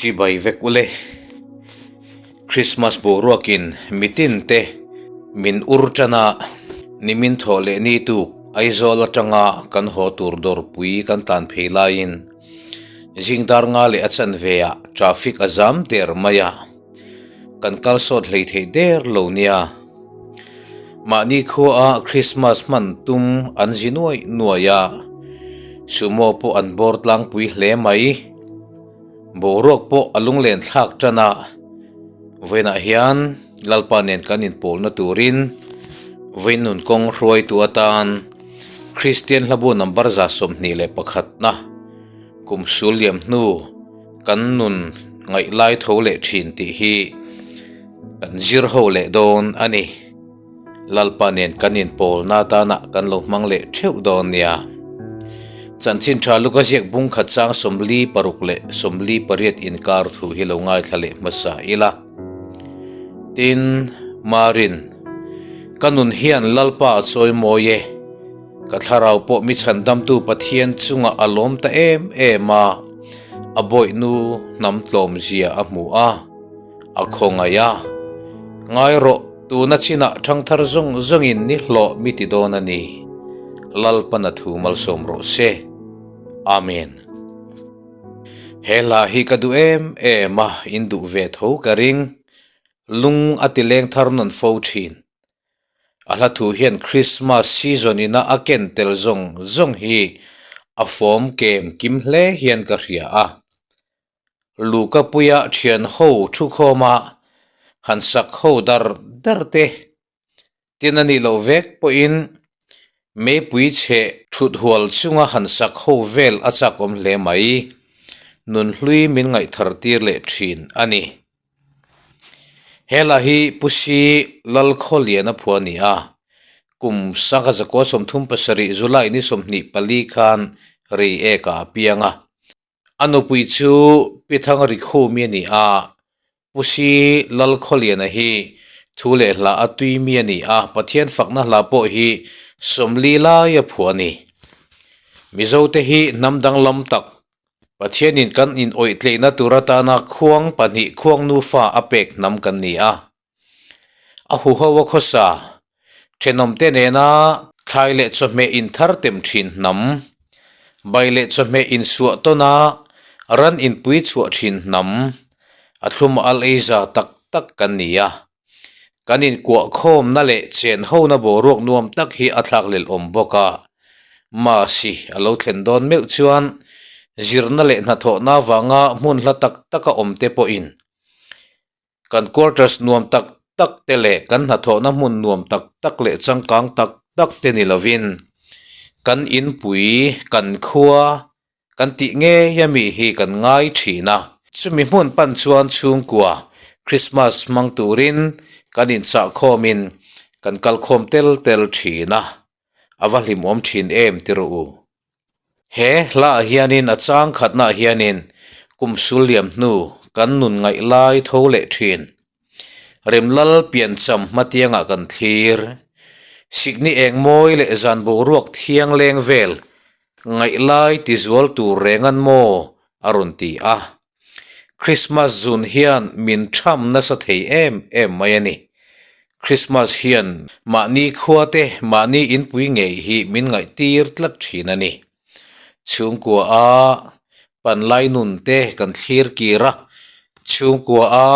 Chibai vek ule. Christmas boruakin mitin te min ur tan a, nimin thawh leh ni tuk Aizawl atanga kan haw tur dawrpui kan tlan phei laiin zing dar nga leh a chanve ah traffic a zam der mai a, kan kal sawt hlei theih der lo nia. Mahni khuaa Christmas hman tum an zi nuai nuai a, sumo pawh an bawr tlangpui hle mai. Boruak pawh a lunglen thlak tan a, vawiinah hian Lalpa nen kan inpawlna turin vawiin nun kawng hruaitu atan Kristian hlabu number 21 na kum sul liam hnu kan nun ngaih lai tho leh thin tih hi kan zir ho leh dawn a ni. Lalpa nen kan inpawlna atana kan lo hmang leh theuh dawn nia. Chanchin tha Luka ziak bung khat chang 46 leh 48 inkar thu hi lo ngaithla leh hmasa ila. Tin, Marin, ka nun hian Lalpa a chawi mawi e. Ka thlarau pawh mi chhandamtu Pathian chungah a lawm ta em em a, a bawihnu hnam tlawmzia a hmu a, a khawngaih a. Ngai rawh. Tuna chinah ṭhangthar zawng zawngin ni hlawh mi ti dawn a ni. Lalpana thu malsawm rawh se. Amen. He hla hi ka duh em em a, in duh ve tho ka ring. Lung a ti leng thar nawn fo thin. A hla thu hian Christmas season ina a ken tel zawng zawng hi a fawm kem kim hle hian ka hria a. Lukapuia thian ho thukhawma han sak ho dar dar te tin a nih loh vek pawhin meipui chhe thut hual chunga han sak ho vel a chak awm hle mai. Nunhlui min ngaihthar tir leh thin a ni. He lah hi Pu Si Lalkhawliana phua a ni a, kum sangha zakua 37 July ni 24 khan Reiek-ah a piang a. A nupui chu Pi Thangrikhumi a ni a, Pu Si Lalkhawliana hi thu leh hla a tui mi a ni a, Pathian fakna hla pawh hi 40 lai a phuah a ni. Mizote hi hnam danglam tak, Pathianin kan inawih tleihna tur atana khuang pahnih khuang nufa a pek hnam kan ni a. A huho a khawsa, thenawmte nena thlai leh chawhmeh inthar tem thin hnam, bai leh chawhmeh insuah tawna ran inpui chhuah thin hnam, a thlum al ei za tak tak kan ni a. Kan inkuah khawmna leh chen hona boruak nuam tak hi a thlak lel awm bawk a. Mahse, a lo thlen dawn meuh chuan zirna leh hnathawhna avanga hmun hla tak taka awmte pawhin Kan quarters nuam tak tak te leh kan hnathawhna hmun nuam tak tak leh changkang tak tak te ni lovin kan inpui, kan khua, kan tih ngei ami hi kan ngai thin a. Chumi hmun pan chuan chhungkua Christmas hmang turin kan inchahkhawmin kan kalkhawm tel tel thin a, a va hlimawm thin em ti rawh u. He hlaah hianin a chang khatnaah hianin kum sul liam hnu kan nun ngaih lai tho leh thin. Remlal piancham hmatiangah kan thlir. Sikni eng mawi leh zan boruak thiang leng vel ngaih lai tizual tur reng an maw a rawn ti a. Krismas zun hian min tham nasa thei em em mai a ni. Krismas hian mahni khua te mahni inpui ngei hi min ngaihtir tlat thin a ni. Chhungkua a panlai nun te kan thlir kir a, chhungkua a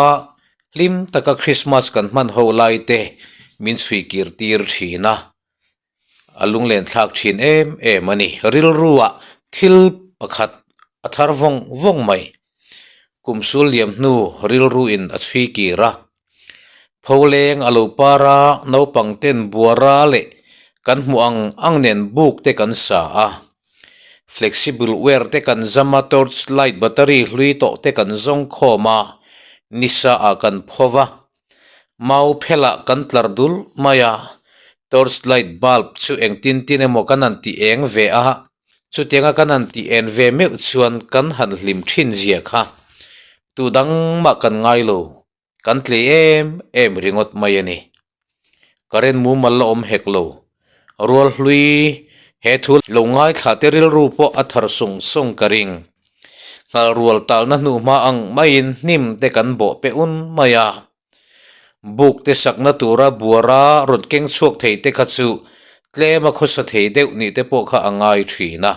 hlim taka Krismas kan hman ho lai te min chhui kir tir thin a. A lunglen thlak thin em em a ni. Rilruah thil pakhat a thar vawng vawng mai. Kum sul liam hnu rilruin a chhui kir a. Pholeng a lo par a, naupang ten buara leh kan hmuh ang ang nen buk te kan sa a. Flexible wire te kan zam a, torch light battery hlui tawh te kan zawng khawm a, nisa ah kan pho va. Mau phelah kan tlar dul mai a. Torch light bulb chu engtin tin emaw kan han ti eng ve a, chutianga kan han ti en ve meuh chuan kan han hlim thin zia kha tu dang mah kan ngai lo, kan tlei em em ringawt mai a ni. Current mumal la awm hek lo, rual hlui he thu lo ngaithla te rilru pawh a thar sung sung ka ring. Nghalrual talna hnuhma ang maiin hnim te kan bawh pe un mai a. Buk te sakna tura buara rawn keng chhuak thei te kha chu tlema khawsa thei deuh nih te pawh kha a ngai thin a.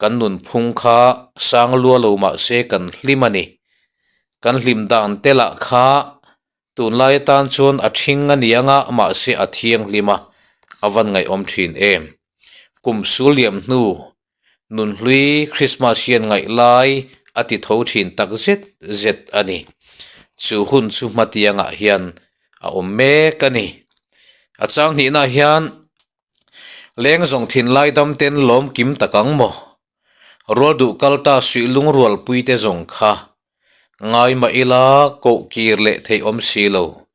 Kan nunphung kha sang lua lo mah se kan hlim a ni. Kan hlim dan te lah kha Tunlai atan chuan a ṭhing a ni anga mahse a thianghlim a, a van ngaihawm ṭhin em. Kum sul liam hnu, nunhlui Christmas hian ngaih lai a ti tho ṭhin tak zet zet a ni. Chu hun chu hmatiangah hian a awm mek a ni. A chang hnihnaah hian leng zawng thinlai dam ten lawm kim tak ang maw? Rual duh kal ta suih lungrualpui te zawng kha Ngai mah ila koh kir leh theih awm si lo.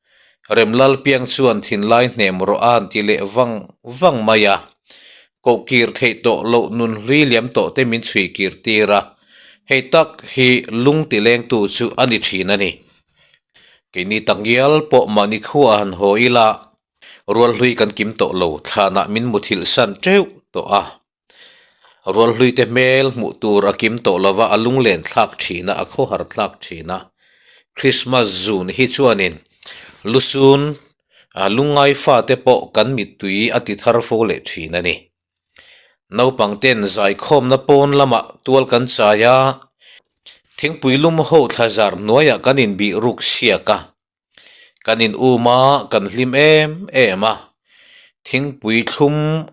Remlal piang chuan thinlai hnem rawh a han ti leh vang vang mai a. Koh kir theih tawh loh nun hlui liam tawh te min chhui kir tir a, hei tak hi lung ti lengtu chu a ni thin a ni. Keini takngial pawh mahni khuaah han haw ila rual hlui kan kim tawh lo, thlanah min muthilh san teuh tawh a. Rualhluite hmel hmuh tur a kim tawh lova a lunglen thlak thin a, a khawhar thlak thin a. Christmas zun hi chuanin lusun a lungngai fate pawh kan mittui a ti thar fo leh thin a ni. Naupang ten zaikhawmna pawn lamah tual kan chai a, thingpui lum ho thla zar hnuaiah kan inbih ruk siak a. Kan in um a, kan hlim em em a, thingpui thlum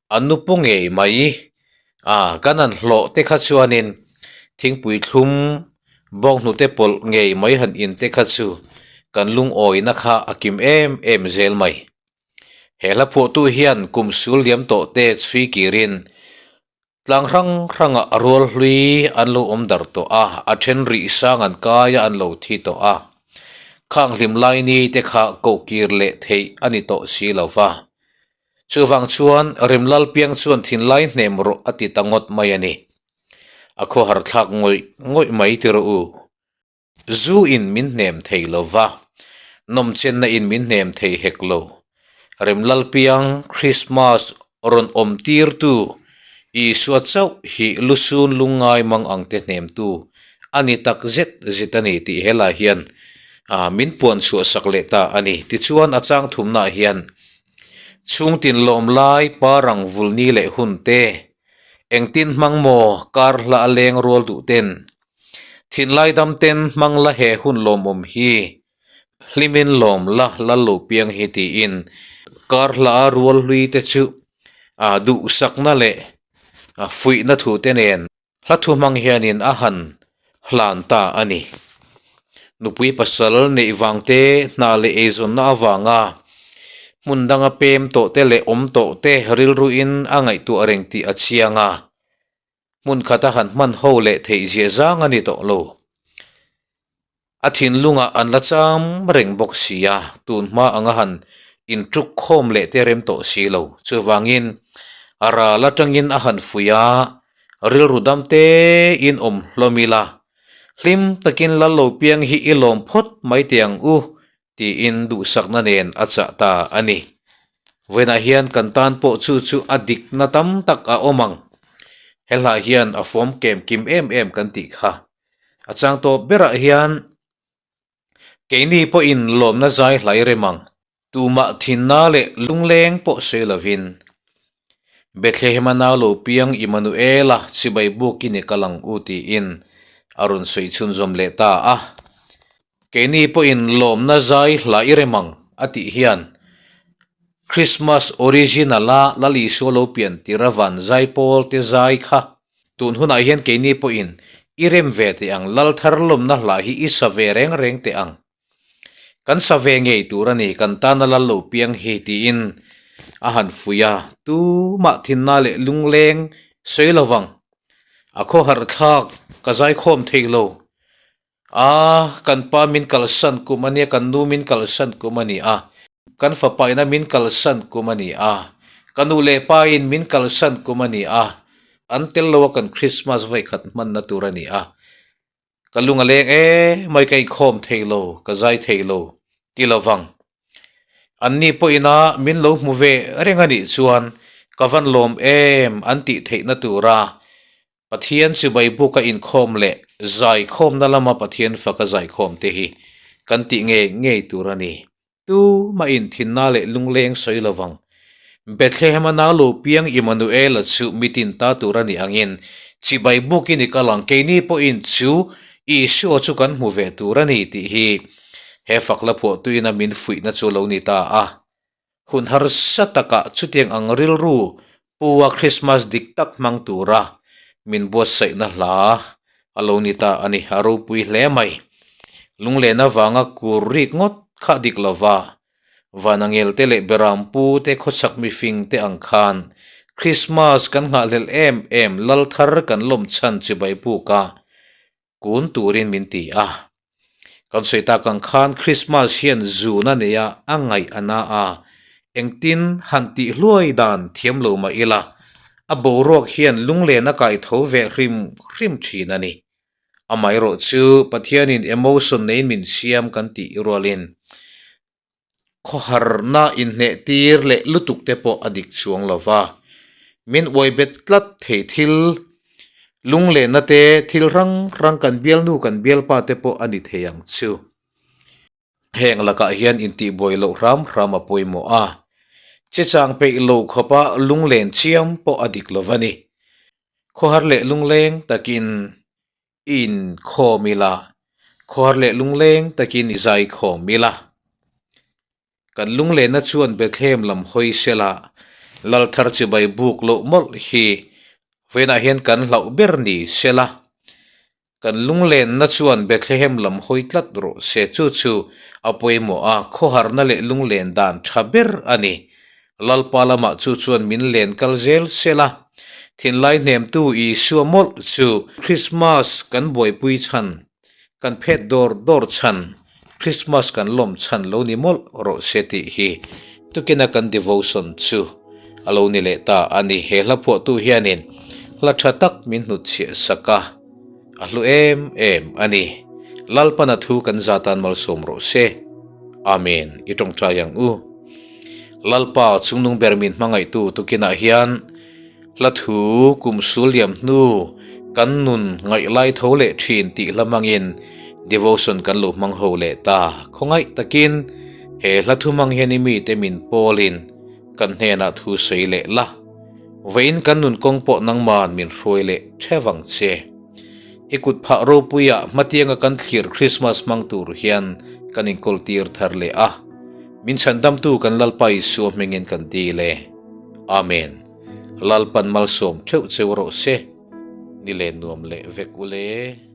a nupu ngei mai a kan han hlawh te kha chuanin thingpui thlum bawnghnute pawlh ngei mai han in te kha chu kan lungawina kha a kim em em zel mai. He hla phuahtu hian kum sul liam tawh te chhui kirin Tlang hrang hrangah a rual hlui an lo awm dar tawh a, a then rih sang an kai a an lo thi tawh a. Khang hlim lai ni te kha koh kir leh theih a ni tawh si lo va. Chuvang chuan Rimlal piang chuan thinlai hnem rawh a ti ta ngawt mai a ni. A khawhar thlak ngawih ngawih mai ti rawh u. Zu in min hnem thei lo va, nawmchenna in min hnem thei hek lo. Remlalpiang Christmas rawn awm tirtu Isua chauh hi lusun lungngai mang ang te hnemtu a ni tak zet zet a ni tih helai hian min puan chhuah sak leh ta a ni. Tichuan a chang thumnaah hian chhungtin lawm lai parang vulni leh hun te engtin hmang maw kar hla a leng rual duh ten Thinlai dam ten hmang la he hun lawmawm hi hlimin lawm la lal lo piang hi tiin kar hla a rual hlui te chu a duhsakna leh a fuihna thu te nen hla thu hmang hianin a han hlan ta a ni. Nupui pasal neih vang te hna leh eizawnna avanga hmun danga pem tawh te leh awm tawh te rilruin a ngaihtuah reng tih a chiang a. Hmun khata han hman ho leh theih ziah zang a ni tawh lo. A thinlungah an la cham reng bawk si a, tun hma anga han intuk khawm leh te rem tawh si lo. Chuvangin a ral atangin a han fuih a, rilru dam tein awm hlawm ila, hlim takin lal lo piang hi i lawm phawt mai teh ang u tiin duhsakna nen a chah ta a ni. Vawiinah hian kan tan pawh chu chu a dikna tam tak a awm ang. He hlah hian a fawm kem kim em em kan tih kha. A chang tawp berah hian keini pawhin lawmna zai hlai rem ang. Tumah thinna leh lungleng pawh sawi lovin Bethlehem-a nau lo piang Immanuel-a chibai bukin i kal ang u tiin a rawn sawi chhunzawm leh ta a. Keini pawhin lawmna zai hla i rem ang a tih hian Christmas original-a Lal Isua lo pian tir a van zai pawl te zai kha tun hunah hian keini pawhin i rem ve teh ang, Lal thar lawmna hla hi i sa ve reng reng teh ang. Kan sa ve ngei tur a ni, kan tana Lal lo piang hi tiin a han fuih a, tumah thinna leh lungleng sawi lovang a khawhar thlak ka zaikhawm thei lo. A, kan pa min kalsan kum a nia, kan nu min kalsan kum a ni a, kan fapa ina min kalsan kum a ni a, ka nu leh pa in min kalsan kum a ni a, an tel lo a kan Christmas vawikhat hmanna tur a ni a, ka lung a leng em mai ka inkhawm thei lo, ka zai thei lo ti lovang. Anni pawhina min lo hmu ve reng a nih chuan ka van lawm em an tih theihna tura. Pathian chibai buka inkhawm leh zaikhawmna lama Pathian faka zaikhawm te hi kan tih ngei ngei tur a ni. Tumah in thinna leh lungleng sawi lovang. Bethlehem-a nau lo piang Immanuela chu mitin ta tur a nih angin chibai bukin i kal ang, keini pawhin chu Isua chu kan hmu ve tur a ni tih hi he fakla phuahtuina min fuihna chu lo ni ta a. Hun harsa takah chutiang ang rilru pu-a Krismas dik tak hmang tura min buatsaihna hla a lo ni ta a ni, a ropui hle mai. Lunglen avanga kur rik ngawt kha dik lova, Vanangel te leh Berampu te khawchhak mifing te ang khan Krismas kan nghahhlelh em em lal thar kan lawm chhan chibai buka kun turin min ti a. Kan sawi tak ang khan Christmas hian zun a nei a, a ngaih a na a, engtin han tih hluai dan thiam lo mah ila, a boruak hian lunglen a kai tho ve hrim hrim thin a ni. Amaherawh chu Pathianin emotion neiin min siam kan tih rualin Khawharna inhneh tir leh lutuk te pawh a dik chuang lo va, min uai bet tlat thei thil lunglenna te thil hrang hrang kan bialnu kan bialpa te pawh a ni thei ang chu. Heng lakah hian intihbuai loh hram hram a pawimawh a, che chang peih lo khawpa lunglen chiam pawh a dik lo va ni. Khawhar leh lungleng takin I inkhawm ila, khuar leh lungleng takin i zai khawm ila. Kan lunglenna chuan Bethlehem lam hawi sela, Lal thar chibai buk loh mawlh hi vawiinah hian kan hlauh ber ni sela. Kan lunglenna chuan Bethlehem lam hawi tlat rawh se, chu chu a pawimawh a, khawharna leh lunglen dan tha ber a ni. Lalpa lamah chu chuan min len kal zel sela, thinlai hnemtu Isua mawlh chu Krismas kan buaipui chhan, kan phet dawr dawr chhan, Krismas kan lawm chhan lo ni mawlh rawh se tih hi tukina kan devotion chu a lo ni leh ta a ni. He hla phuahtu hianin hla tha tak min hnutchhiah sak a, a hlu em em a ni. Lalpana thu kan zatan malsawm rawh se. Amen. I tawngtai ang u. Lalpa chungnung ber min hmangaihtu tukinah hian hla thu kum sul liam hnu kan nun ngaih lai tho leh thin tih hla hmangin devotion kan lo hmang ho leh ta. Khawngaih takin he hla thu hmang hian i mite min pawlin kan hnenah thu sawi leh la. Vawiin kan nun kawng pawh nangman min hruai leh theuh ang che. I kut phah ropuiah hmatianga kan thlir Krismas hmang tur hian kan inkawl tir thar leh a. Min chhandamtu kan Lalpa Isua hmingin kan dil e. Amen. Lalpan malsawm theuh cheu rawh se. Ni leh nuam leh vek ule.